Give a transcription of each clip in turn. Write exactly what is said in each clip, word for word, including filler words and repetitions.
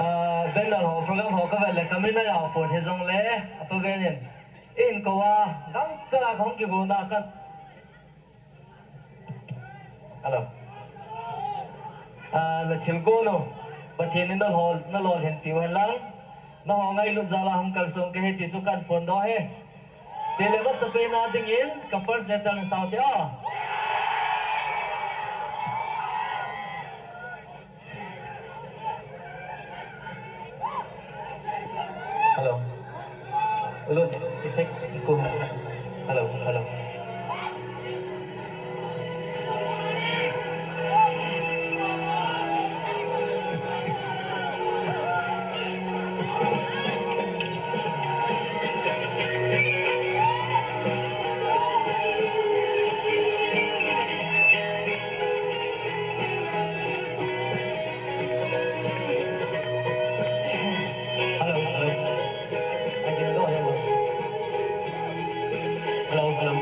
Ah, banner haw, program haw ka vet le ka min a yau pon hi zong le a pavel in in ko a gangchal a kong kiguna kan. Hello. Ah, na thil gun uh Pathian in na lawl, na lawl hen ti uh hen lang. Na haw ngai lut zal a hong kalsuan ka hi ti cu kan phon daw hi. Ti le masa pen a dingin ka first letter na sau ti aw. Hello. Ulun, effect, echo. Hello, hello. Hello, hello. I can go ahead. Hello, hello.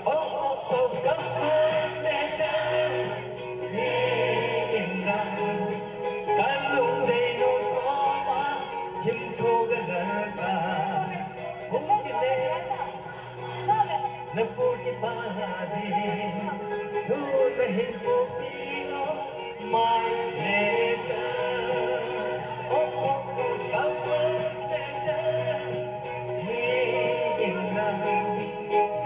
Oh, oh, oh, the first letter, C in the, kan lungdei nu kawma, him thu ka lalka. Hong kile. Na pu kipa ding thu na hin pukpi lo, my letter. Oh, oh, oh, ka first letter. Ci in na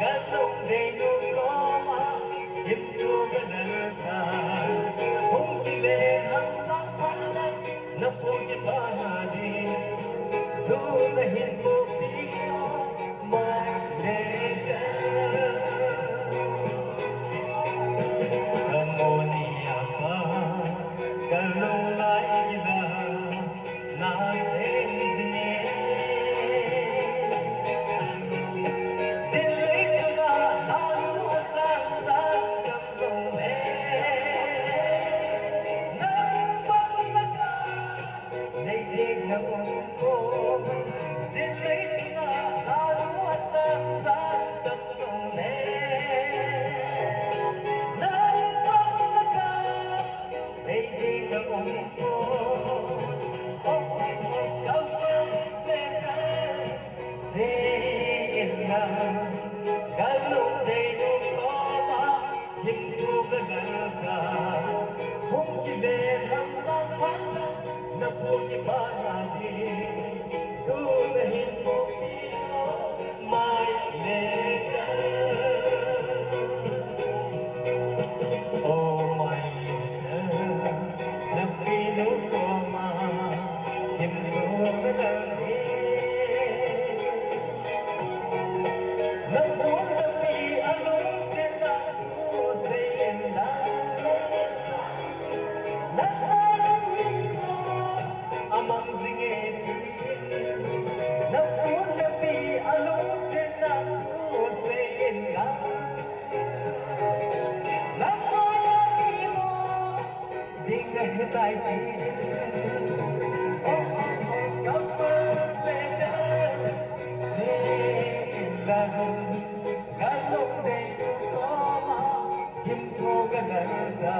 ka lungdei nu kawma, him thu ka lalka. Hong kile hamsa pha na. Na pu kipa ding thu na hin pukpi lo, my letter. Ka mawhni a pa ka lunglai ila na sem zing e. Zin lei cungah na lu a sang zan tam zong le, nang bang na ka Nei ding na um ko, zin lei sungah na lu a sang zan tam zong le, nang bang na ka, nei ding na um ko. Oh, oh, oh, ka first letter, C in na, ka lungdei nu kawma, him thu ka lalka. Hong kiven hamsa pha na pu kipa ding thu na hin pukpi lo, my letter. Oh, my letter. Na pi nu kawma, him thu ka lal ding. Na pu na pi a lungsiatna thu sei in la. Na khualam in thu a mang zing e ti. Na pu na pi a lungsiatna thu sei in la. Na khualam in thu ding a hitai ti. Oh, oh, oh, ka first letter, C in la. Ka lungdei nu kawma, him thu ka lalka.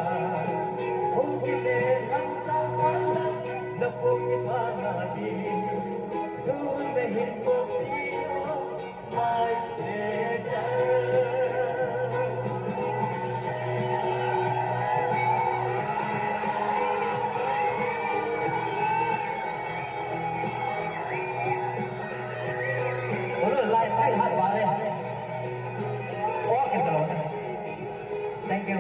Hong kile hamsa pha na pu kipa ding thu na hin pukpi lo. Thank you.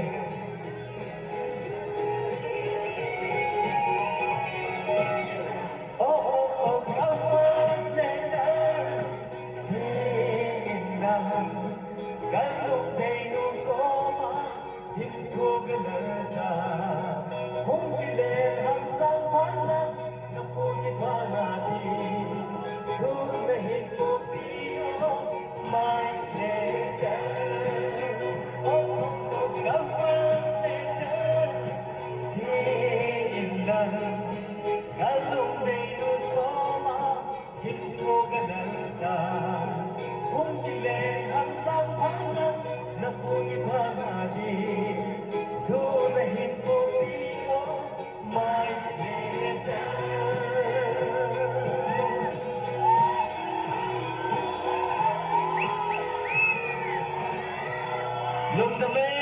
Lungdam e,